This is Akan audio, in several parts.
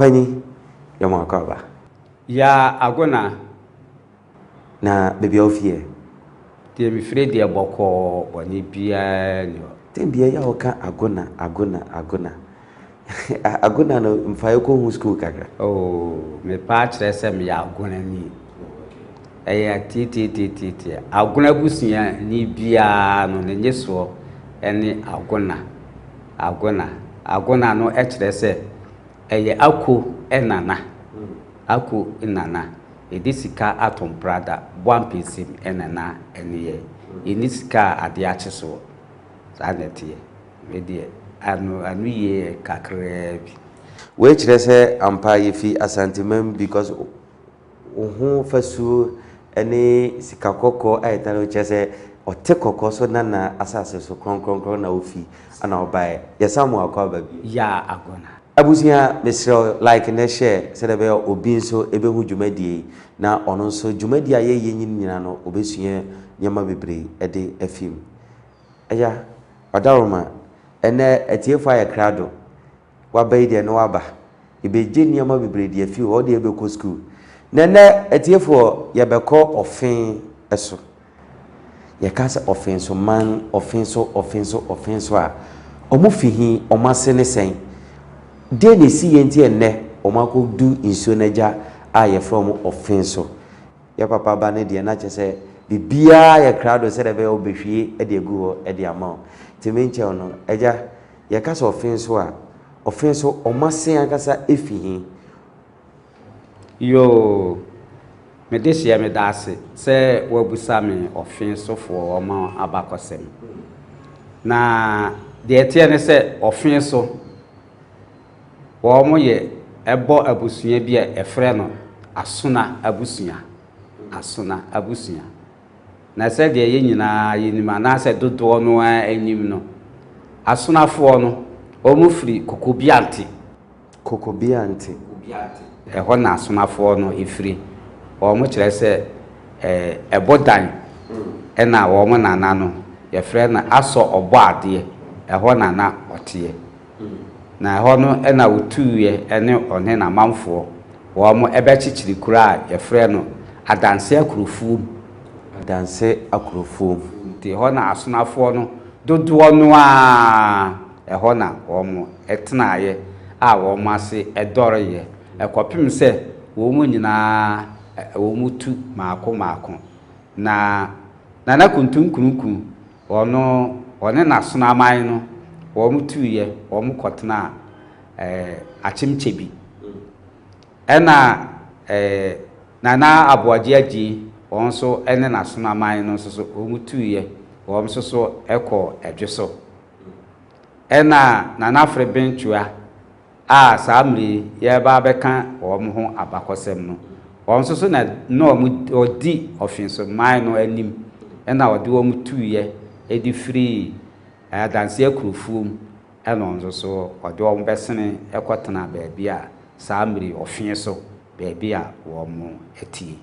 Ɔpanyin, yɛ mo akwaaba. Yaa Agona. Na baabi a wofi ɛ? Deɛ mefiri deɛ bɔkɔɔ, bɔne biara nni hɔ. Tɛm biara yɛ a woka Agona, Agona, Agona. Agona no mfa yɛ kɔ hu school kakra. Oh, mepa akyerɛ sɛ meyɛ Agonani. Ɛyɛ tiatiatiatia. Agona abusuani biara no ne nyesoɔ ne Agona. Agona. Agona no kyerɛ sɛ ɛyɛ Ako nana. Ako nana. Yɛde sika ato mprada, bɔ ampesim na na ɛne yɛn. Yɛnni sika a adeɛ akye soɔ. Saa na ɛteɛ. Me deɛ, ano ano yie yɛ kakraa bi. Wei kyerɛ sɛ ampa yɛfi Asanteman because wo ho fasuo ne sika kɔkɔɔ a ɛtare wo kyerɛ sɛ ɔte kɔkɔɔ so nana asase so krɔnkrɔnkrɔn na wofi na wobaeɛ. Yɛsan mo akɔ aba bio. Yaa Agona. Abusua mesrɛ wo like ne share sɛdeɛ ɛbɛyɛ a obi nso bɛhu dwumadie yi na ɔno nso dwumadie a yɛyɛ yi nyinaa no ɔbɛsua nneɛma bebree de afi mu. Agya, Ɔdawroma, ɛnnɛ atiefoɔ ayɛ krado, waba yi deɛ ne waba, yɛbɛgye nneɛma bebree de afi hɔ, wo deɛ wobɛkɔ sukuu. Na ɛnnɛ atiefoɔ yɛbɛkɔ ɔfe so. Yɛka sɛ ɔfe so man, ɔfe so, ɔfe so, ɔfe so a, wɔn fi he, wɔn ase ne sɛn? Deɛn na ɛsi yɛ nti ɛnnɛ wɔn akɔdu nsuo no agya a yɛfrɛ wɔn ɔfe so? Yɛ papa ba no deɛ na kyerɛ sɛ biribiara yɛ krado sɛdeɛ ɛbɛyɛ a ɔbɛhwie de agu hɔ de ama wo. Nti menkyɛ wo no, agya, yɛka sɛ ɔfe so a, ɔfe so, wɔn ase ankasa fi he? Yoo, me dehyeɛ medaase sɛ woabusa me ɔfe sofoɔ wɔn abakɔsɛm. Na deɛ ɛteɛ ne sɛ ɔfe so wɔn yɛ ɛbɔ abusua bi a ɛfrɛ no Asona abusua, Asona abusua. Na sɛdeɛ yɛn nyinaa yɛnim anaasɛ dodoɔ no ara nim no, Asonafoɔ no wɔn firi Kokobiante. Kokobiante. Ɛhɔ na Asomafoɔ no firi. Wɔkyerɛ sɛ ɛbodan na wɔn nana no, yɛfrɛ no Asɔ Ɔbɔadeɛ, ɛhɔ na na ɔteɛ. Na ɛhɔ no na ɔtuiɛ ne ɔne n'amanfoɔ, wɔbɛkyekyere kuro a yɛfrɛ no Adanse Akurofuom. Adanse Akurofuom. Nti ɛhɔ na Asomafoɔ no dodoɔ no ara Ɛhɔ na wɔtenaeɛ a wɔn ase dɔreeɛ kɔpem sɛ wɔn nyinaa wɔtu mmaako mmaako. Na Nana Kuntunkununku, ɔno ɔne n'asonaman no, wɔtuiɛ, wɔkɔtenaa Akyemkyebi. Ɛna Nana Aboagye Agyei, wɔn nso ne n'asonaman no nso so, wɔtuiɛ, wɔn nso so kɔɔ Ɛdweso. Ɛna Nana Afreben-Twua a saa mmerɛ yi yɛreba abɛka wɔn ho abakɔsɛm no, wɔn nso so na na wɔn ɔdi Ɔfenso man no anim ɛna ɔde wɔn tuiɛ de firii Adanseɛ Akurofuom ɛna wɔn nso so ɔde wɔn bɛsene kɔtenaa baabi a saa mmerɛ yi Ɔfenso baabi a wɔn tie.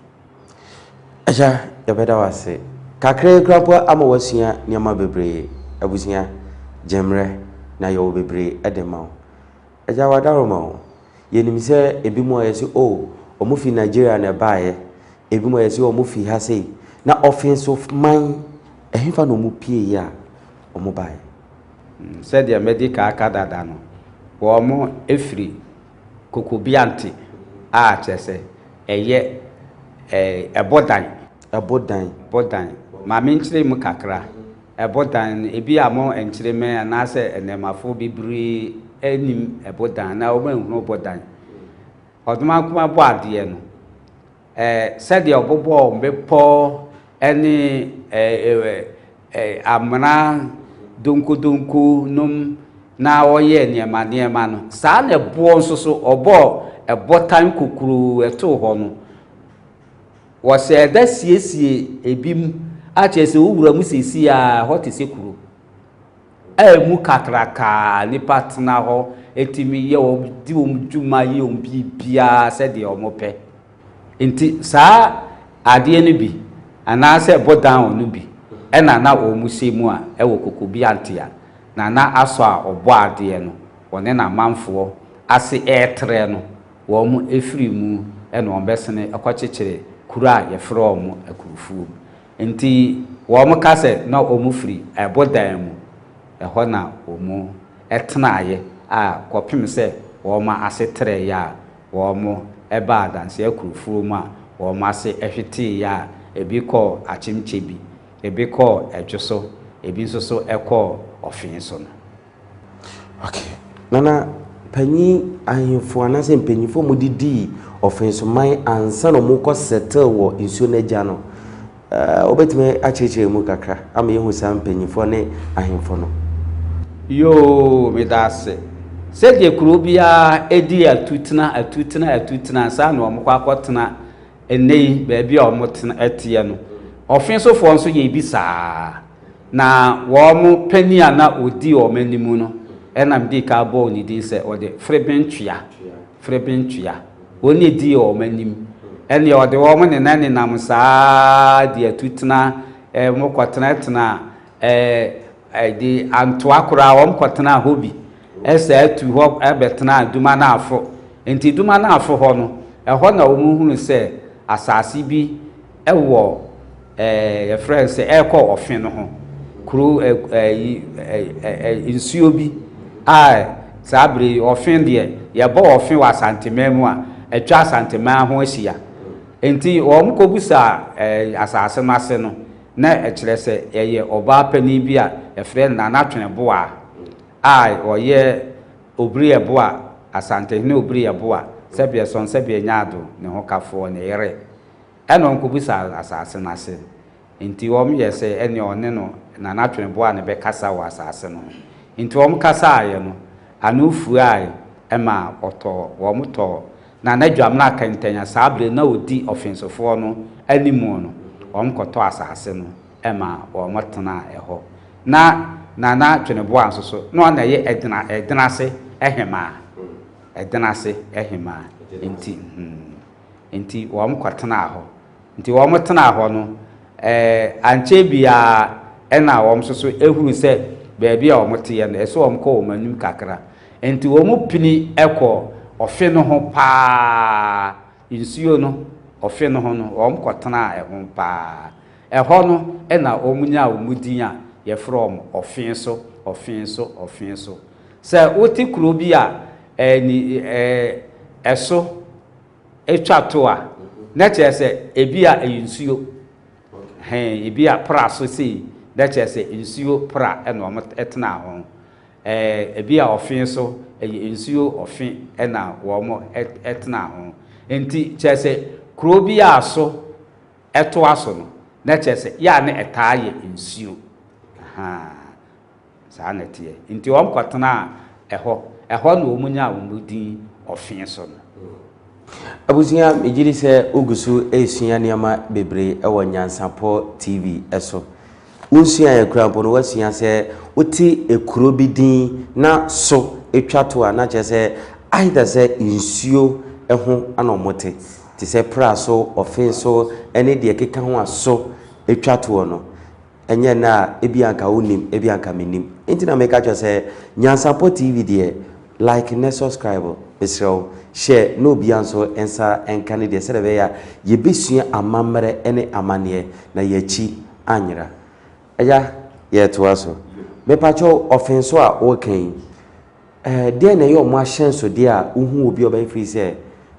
Agya, yɛbɛda wo ase. Kakra yi koraa mpo ama woasua nneɛma bebree. Abusua, gye mmerɛ na yɛwɔ bebree de ma wo. Agya, w'adaworoma o. Yɛnim sɛ ebinom a yɛse oh, wɔn fi Nigeria na ɛbaeɛ. Ebinom a yɛse wɔn fi ha sei. Na ɔfe nso man, ɛhefa na wɔn pieeɛ a wɔn baeɛ? Sɛdeɛ madi kan aka dada no, wɔn firi Kokobiante a kyerɛ sɛ ɛyɛ ɛbodan. Ɛbodan. Ɛbodan. Ma menkyerɛ mu kakra. Ɛbodan no, ebi a mo nkyeremɛ anaasɛ nnɛɛmafoɔ bebree nnim ɛbodan anaa wɔanhunu bodan. Ɔdomankoma bɔ adeɛ no, Sɛdeɛ ɔbobɔɔ mmepɔ ne amena donkodonko nom na ɔyɛɛ nneɛma nneɛma no, saa na ɛboɔ nso so, ɔbɔɔ ɛbotan kokuroo ɛtoo hɔ no, wɔhyɛɛ da siesie ebi mu, a kyerɛ sɛ wowura mu seesei a, ɛhɔ te sɛ kuro a emu kakrakaa, nnipa tena hɔ, tumi yɛ wɔn, di wɔn dwuma, yɛ wɔn biribiara sɛdeɛ wɔpɛ. Nti saa adeɛ no bi anaasɛ bodan no bi na na wɔhyɛ mu a ɛwɔ Kokobiante a Nana Asɔ a ɔbɔ adeɛ no ɔne n'amanfoɔ ase retrɛ no. Wɔn firii mu na wɔbɛsene kɔkyekyere kuro a yɛfrɛ wɔn Akurufuom. Nti wɔka sɛ na wɔfiri ɛbodan mu, ɛhɔ na wɔtenaeɛ a kɔpem sɛ wɔn ase trɛeɛ a wɔbaa Adanseɛ Akurufuom a wɔn ase hweteeɛ a ebi kɔɔ Akyemkyebi, ebi kɔɔ Ɛdwoso, ebi nso so kɔɔ Ɔfee so no. Ok. Nana, panyin ahemfo anaasɛ mpanyinfo a wɔde dii Ɔfensoman ansa na wɔkɔ settle wɔ nsuo no agya no, eh, wobɛtumi akyerɛkyerɛ mu kakra ama yɛhu saa mpanyinfoɔ ne ahemfo no? Yoo, meda ase. Sɛdeɛ kuro biara di atutena, atutena, atutena ansa na wɔkɔ akɔtena ɛnnɛ yi baabi a wɔtena teɛ no, Ɔfensofoɔ nso yɛ bi saa ara. Na wɔn panin a na ɔdi wɔn anim no na medii kan bɔɔ ne din sɛ ɔde Frebentwea, Frebentwea. Wɔn na ɛdii wɔn anim. Ɛnneɛ ɔde wɔn nena nenam saa ara de atutena, wɔkɔtenatenaa ɛɛ, de Antoa koraa wɔkɔtenaa hɔ bi. Ɛsɛ tu hɔ bɛtenaa Dumanafo. Enti Dumanafo hɔ no, ɛhɔ na wɔhunuu sɛ asase bi wɔ ɛɛ yɛfrɛ no sɛ ɛrekɔ ɔfe no ho kuro ɛyi ɛ nsuo bi a saa bere yi ɔfe deɛ yɛbɔ ɔfe wɔ Asanteman mu a atwa Asanteman ho ahyia. Enti wɔn kɔbusaa ɛɛ asase no ase no na ɛkyerɛ sɛ ɛyɛ ɔbaa panin bi a yɛfrɛ no Nana Tweneboa a ɔyɛ Obiri-Yeboah, Asantehene Obiri-Yeboah, Sɛbeɛsɔn Sɛbeɛnyaado ne ho kafoɔ ne yere. Ɛna ɔnkɔbisaa asase no ase. Nti wɔn yɛɛ sɛ ɛneɛ ɔne no Nana Tweneboa no bɛkasa wɔ asase no ho. Nti wɔn kasaaeɛ no, ano fuaae maa ɔtɔɔ, wɔn tɔɔ Nana Dwamena Kɛntɛn a saa berɛ no na ɔdi Ɔfensofoɔ no animu no, wɔn kɔtɔɔ asase no maa wɔn tenaa ɛhɔ. Na Nana Tweneboa nso so, na ɔno na ɛyɛ Ɛdena, Ɛdenase hemaa. Ɛdenase hemaa. Nti, hmm. Enti wɔkɔtenaa hɔ. Nti wɔtenaa hɔ no, ɛɛ, ankyɛ biara ɛna wɔn nso so ehunu sɛ baabi a wɔteɛ no, ɛsɛ wɔn kɔ wɔn anim kakra. Enti wɔpini kɔ ɔfe no ho paa, nsuo no, ɔfe no ho no, wɔkɔtenaa ɛho paa. Ɛhɔ no na wɔnyaa wɔn din a yɛfrɛ wɔn ɔfe so, ɔfe so, ɔfe so. Sɛ wote kuro bi a ɛɛ, ɛɛ, ɛso twa to a, na kyerɛ sɛ ebi a ɛyɛ nsuo. Hɛn, ebi a pra so sei, na kyerɛ sɛ nsuo pra na wɔtenaa ho. Ɛɛ, ebi a ɔfe so, ɛyɛ nsuo ɔfe na wɔtenaa ho. Nti kyerɛ sɛ kuro bi a so toa so no, na kyerɛ sɛ yɛ a na ɛtaa yɛ nsuo. Ahaa. Saa na ɛteɛ. Enti wɔkɔtenaa ɛhɔ. Ɛhɔ na wɔnyaa wɔn din Ɔfe so no. Abusua, megye di sɛ wogu so resua nneɛma bebree wɔ Nyansapɔ TV so. Wonsuaeɛ koraa mpo no, woasua sɛ wote kuro bi din na so twa to a, na kyerɛ sɛ either sɛ nsuo ho na wɔte, te sɛ pra so, ɔfe so ne deɛ ɛkeka ho a so twa toɔ no. Ɛnyɛ nnɛ a, ebia anka wonnim, ebia anka mennim. Enti na meka kyerɛ wo sɛ, Nyansapɔ TV deɛ, like ne subscribe. Mesrɛ wo, hyɛ na obiara nso nsa nka ne deɛ sɛdeɛ ɛbɛyɛ a yɛbɛsua amammerɛ ne amanneɛ na yɛn akyi anyera. Agya, yɛretoa so. Mepakyɛw, ɔfenso a woreka yi, eh, deɛn na ɛyɛ wɔn ahyɛnsodeɛ a wohu obi a ɔbɛyɛ firi sɛ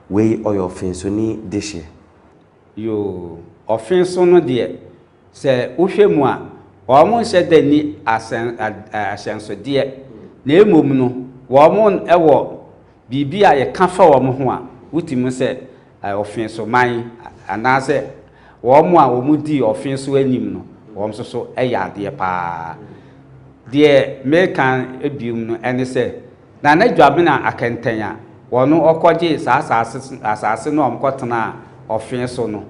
wei ɔyɛ ɔfensoni dehyeɛ? Yoo, ɔfe so no deɛ, sɛ wohwɛ mu a, wɔnhyɛ da nni asɛn, ahyɛnsodeɛ, na mmom no, wɔn wɔ biribi a yɛka fa wɔn ho a, wotumi hu sɛ ɔfe so man, anaasɛ wɔn a wɔdii ɔfe so anim no, wɔn nso so yɛ adeɛ paa. Deɛ meka bio no ne sɛ, Nana Dwamena Akɛntɛn a wɔno ɔkɔgyee saa asaase asaase no a wɔkɔtenaa ɔfee so no,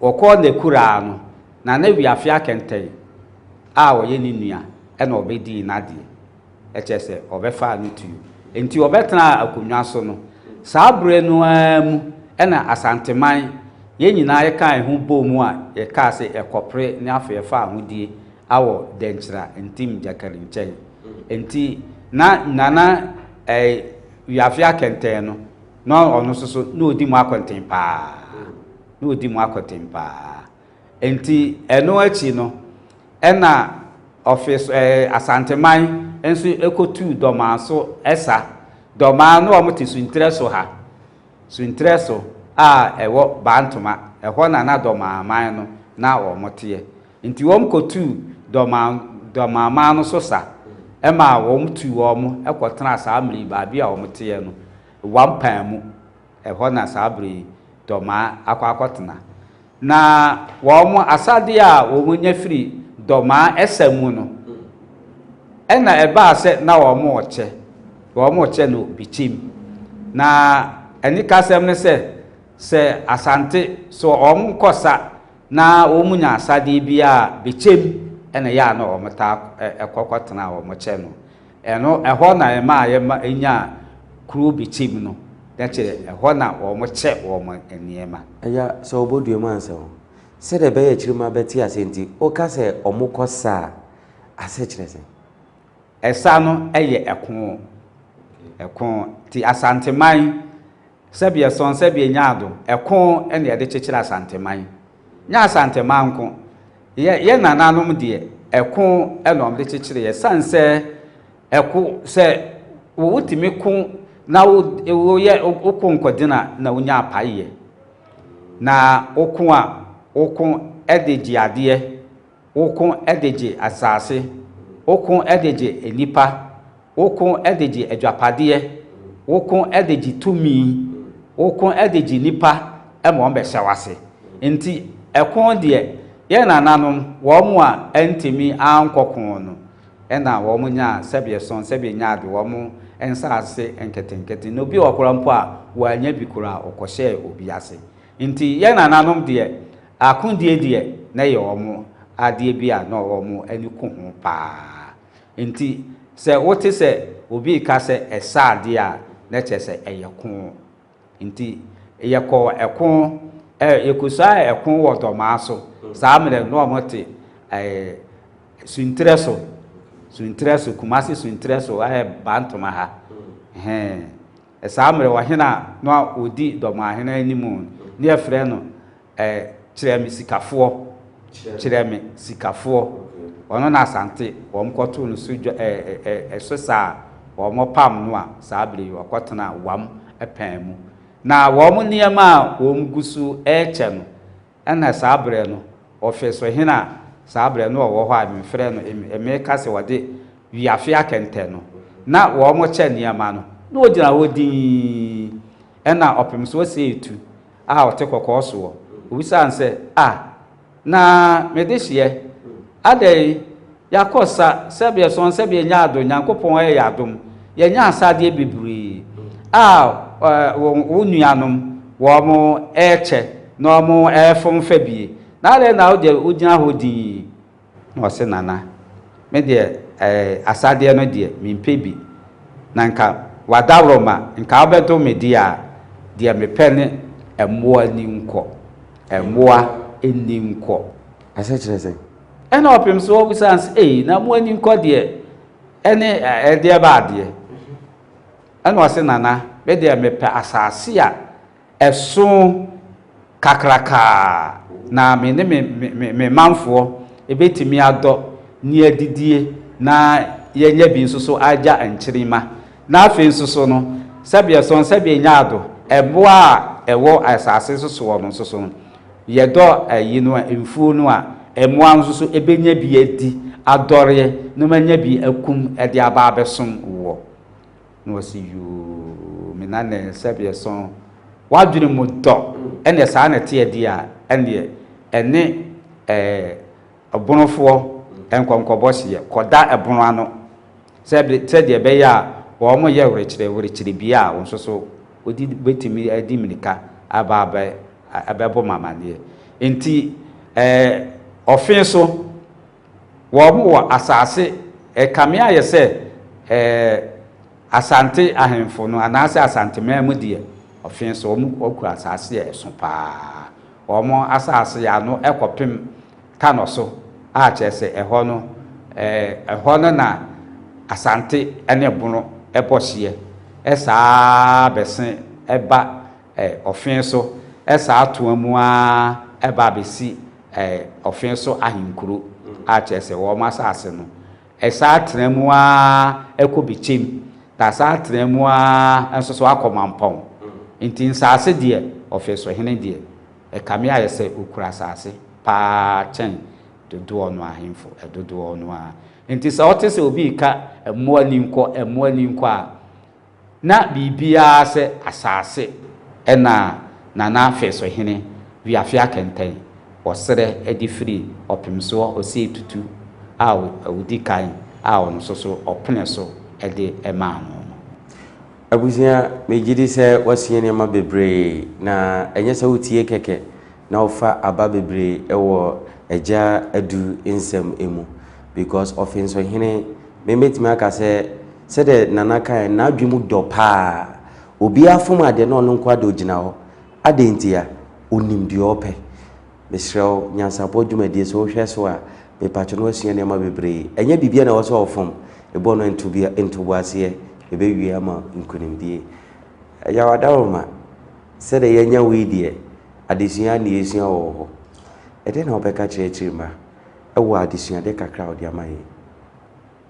wɔkɔɔ n'akuraa no, Nana Wiafe Akɛntɛn a ɔyɛ ne nua na ɔbɛdii n'adeɛ, kyerɛ sɛ ɔbɛfaa no tuo. Enti ɔbɛtenaa akonnwa so no, saa berɛ no ara mu na Asanteman, yɛn nyinaa yɛkaa yɛn ho bɔɔ mu a yɛkaa sɛ yɛkɔpere ne afei yɛfaa ahodie awɔ Dɛnkyira Ntim Gyakari nkyɛn. Enti na Nana eh, Wiafe Akɛntɛn no, Na ɔno nso so, na ɔdi mu akɔnten paa. Na ɔdi mu akɔten paa. Nti ɛno akyi no, ɛna ɔfe Asanteman nso kɔtuu Dɔmaa so sa. Dɔmaa no wɔn te Suntirɛ so ha. Suntirɛ so a ɛwɔ Bantoma, ɛhɔ na na Dɔmaa no na wɔn teɛ. Nti wɔn kɔtuu Dɔmaa Dɔmaa no so sa ɛma wɔn tuu wɔn kɔtenaa saa mmerɛ yi baabi a wɔn teɛ no, Wampan mu. Ɛhɔ na saa berɛ yi Dɔmaa akɔ akɔtena. Na wɔn asadeɛ a wɔnya firi Dɔmaa ɛsa mu no, ɛna ɛbaa sɛ na wɔrekyɛ, wɔrekyɛ no bikyim. Na anikasɛm ne sɛ, sɛ Asante, so wɔkɔ sa na wɔnya asadeɛ bi a, bikyim na ɛyɛ a na wɔtaa kɔ kɔtena a wɔkyɛ no. Ɛno, ɛhɔ na ɛmaa yɛma nyaa kuro Bikyim no, na kyerɛ ɛhɔ na wɔkyɛ wɔn nneɛma. Agya, sɛ wɔbɔ dua mu ansa o, sɛdeɛ ɛbɛyɛ akyirima bɛte aseɛ nti, woka sɛ wɔkɔ sa a, ase kyerɛ sɛn? Ɛsa no yɛ ɛko. Ɛko. Nti Asanteman, sɛdeɛ sɔn sɛdeɛ nyaado, ɛko na yɛde kyekyere Asanteman. Nyɛ Asanteman nko, yɛ yɛ nananom deɛ, ɛko na wɔde kyekyere yɛ. Sane sɛ ɛko, sɛ wotumi ko na wo woyɛ woko nkɔden a na wonya apaeɛ. Na woko a, woko de gye adeɛ. Woko de gye asase, woko de gye nnipa, woko de gye adwapadeɛ, woko de gye tumi, woko de gye nnipa ma wɔn bɛhyɛ w'ase. Nti ɛko deɛ, yɛn nananom, wɔn a antumi ankɔ ko no, ɛna wɔn nyaa sɛdeɛ sɔn sɛdeɛ nyaa de wɔn nsaase nketenkete. Na obi wɔ hɔ koraa mpo a, wannya bi koraa, ɔkɔhyɛɛ obi ase. Nti yɛn nananom deɛ, akodie deɛ na ɛyɛ wɔn adeɛ bi a na wɔn ani ku ho pa ara. Nti sɛ wote sɛ obi reka sɛ ɛsa adeɛ a, na kyerɛ sɛ ɛyɛ ko. Nti yɛkɔɔ ɛko, ɛ, yɛkɔsuaa ɛko wɔ Dɔmaa so. Saa mmerɛ no na wɔte ɛɛ Suntirɛ so, Suntirɛ so, Kumasi Suntirɛ so, ayɛ Bantoma ha. Ɛhɛn. Saa mmerɛ ɔhene a na ɔdi dɔmahene anim no, ne yɛfrɛ no Kyerɛme Sikafoɔ, Kyerɛme Sikafoɔ. Ɔno na Asante wɔn kɔtoo no so dwa so saa a wɔn pam no a saa berɛ yi ɔkɔtenaa Wam pɛn mu. Na wɔn nneɛma a wɔn gu so rekyɛ no, Ɛna saa berɛ no, ɔfeso hene a saa berɛ no ɔwɔ hɔ a mefrɛ no meka sɛ ɔde wiafe akɛntɛn no, na wɔkyɛ nneɛma no, na ɔgyina hɔ dinn. Ɛna ɔpemsoɔ Seetu a ɔte kɔkɔɔ soɔ, ɔbisaa no sɛ, Ah, na me dehyeɛ, adɛn Yɛakɔ sa, sɛbeɛ sɔn, sɛbeɛ nya adom, Nyankopɔn ayɛ yɛn adom, yɛanya asadeɛ bebree a wo nuanom wɔn rekyɛ na wɔn refom fa bie, na adɛn na wo deɛ wogyina hɔ dinn? Na ɔse, Nana, me deɛ ɛɛ asadeɛ no deɛ mempɛ bi, na nka w'adaworoma nka wobɛdom me deɛ a, deɛ mepɛ ne mmoa nni nkɔ, mmoa nni nkɔ. Aseɛ kyerɛ sɛn? Ɛna ɔpem so ɔbisaa no sɛ, Ei, na mo ani nkɔ deɛ ɛne ɛdeɛ ba adeɛ? Ɛna ɔse, Nana, me deɛ mepɛ asase a ɛso kakrakaa na me ne me, me, me manfoɔ ɛbɛtumi adɔ ne adidie na yɛanya bi nso so agya nkyirimma. Na afei nso so no, sɛdeɛ ɛsɔn, sɛdeɛ ɛnya ado, mmoa a ɛwɔ asase so soɔ no nso so no, yɛdɔ ayi no a, mfuo no a, mmoa nso so ɛbɛnya bi adi adɔreɛ na wɔanya bi akum de aba abɛsom woɔ. Na wɔsi yoo, me nana sɛdeɛ ɛsɔn, w'adwene mu dɔ, ɛnneɛ saa na ɛteɛ deɛ a, ɛnneɛ ɛne ɛɛ Ɔbonofoɔ nkɔnkɔbɔ hyeɛ kɔda ɛbono ano sɛdeɛ ɛbɛyɛ a wɔyɛ werekyerɛ werekyerɛ bi a wɔn nso so wɔdi bɛtumi adi mmirika aba abɛ abɛbɔ mo amaneɛ. Nti ɛɛ ɔfe so wɔn wɔ asase ɛkame ayɛ sɛ ɛɛ Asante ahemfo no anaasɛ Asanteman mu deɛ ɔfe so wɔn wɔkura asase a ɛso paa. Wɔn asase ano kɔpem Tanɔ so a kyerɛ sɛ ɛhɔ no ɛhɔ no na Asante ne Bono bɔ hyeɛ saa ara bɛse ba ɔfe so saa toa mu ara ba abɛsi ɔfe so ahenkuro a kyerɛ sɛ wɔn asase no ɛsan tena mu ara kɔ Bikyem na asan atena mu ara nso so akɔ Mampɔn. Nti nsase deɛ ɔfe so hene deɛ ɛkame ayɛ sɛ ɔkura asase pa ara kyɛn dodoɔ no ahemfo dodoɔ no ara. Nti sɛ wote sɛ obi reka mmoa ni nkɔ, mmoa ni nkɔ a, na biribiara sɛ asase na Nana Afesohene Wiafe Akɛntɛn ɔsrɛ de firi Ɔpemsoɔ Osei Tutu a ɔdi kan a ɔno nso so ɔpene so de maa no no. Abusua, megye di sɛ woasua nneɛma bebree, na ɛnyɛ sɛ wotie kɛkɛ na wofa aba bebree wɔ Agya Adu nsɛm mu because Ɔfensohene, me mɛtumi aka sɛ sɛdeɛ Nana kaeɛ no, n'adwene mu dɔ paa. Obiara fom adeɛ na ɔno nko ara deɛ ɔgyina hɔ. Adɛn ntia? Ɔnim deɛ ɔpɛ. Mesrɛ wo, nyansapɔ dwumadie sɛ wohwɛ so a, mepakyɛ na woasua nneɛma bebree. Ɛnyɛ biribiara na ɛwɔ sɛ ɔfom. Ebɔ no ntoboaseɛ, ɛbɛwie ama nkunimdie. Agya Wadaroma, sɛdeɛ yɛanya wo yi deɛ, adesua na yɛsua wɔ wo hɔ. Ɛdeɛn na wobɛka kyerɛ akyiri mma wɔ adesuadeɛ kakra a wode ama yɛn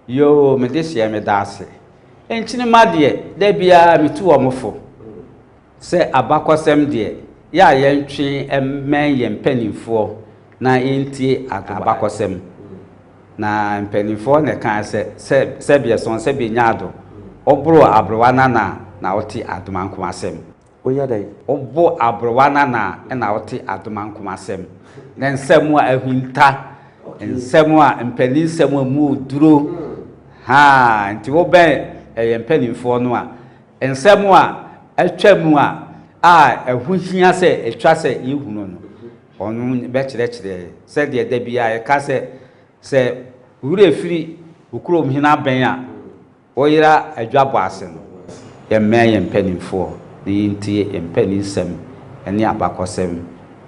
yi? Yoo me dehyeɛ meda ase. Nkyenema deɛ da biara metu wɔn fo sɛ abakɔsɛm deɛ yɛ a yɛntwe mmɛn yɛn mpaninfoɔ na yɛntie abakɔsɛm. Na mpaninfoɔ na ɛkaa sɛ sɛ sɛbeɛ sɔn sɛbeɛ nya ado, woboro aberewa nana a na wote adomankomasɛm. Woyɛ dɛn? Wobo aberewa no ana na wote adomankomasɛm, ne nsɛm a ahinta, nsɛm a mpaninsɛm a emu duro. Haa, nti wobɛn ɛyɛ mpanimfoɔ no a, nsɛm a atwa mu a a ɛho hia sɛ ɛtwa sɛ yɛhunu no, wɔn bɛkyerɛkyerɛ sɛdeɛ da biara yɛka sɛ, sɛ wo werɛ firi wo kurom hene abɛn a, Woyera adwabɔ ase no. Yɛmmɛn yɛn mpanimfoɔ na yɛntie yɛn mpaninsɛm ne abakɔsɛm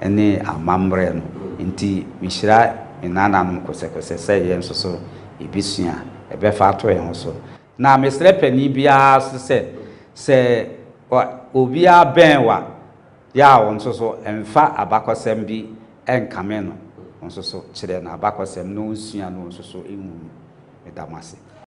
ne amammerɛ no nti mehyira me nananom kosɛkosɛ sɛ yɛn nso so yɛbɛsua ɛbɛfa ato yɛn ho so. Na mesrɛ panin biara nso sɛ sɛ obiara bɛn wo a yɛ a wo nso so mfa abakɔsɛm bi nkame no, wo nso so kyerɛ no abakɔsɛm na ɔnsua na ɔnso so nhunu. Meda mo ase.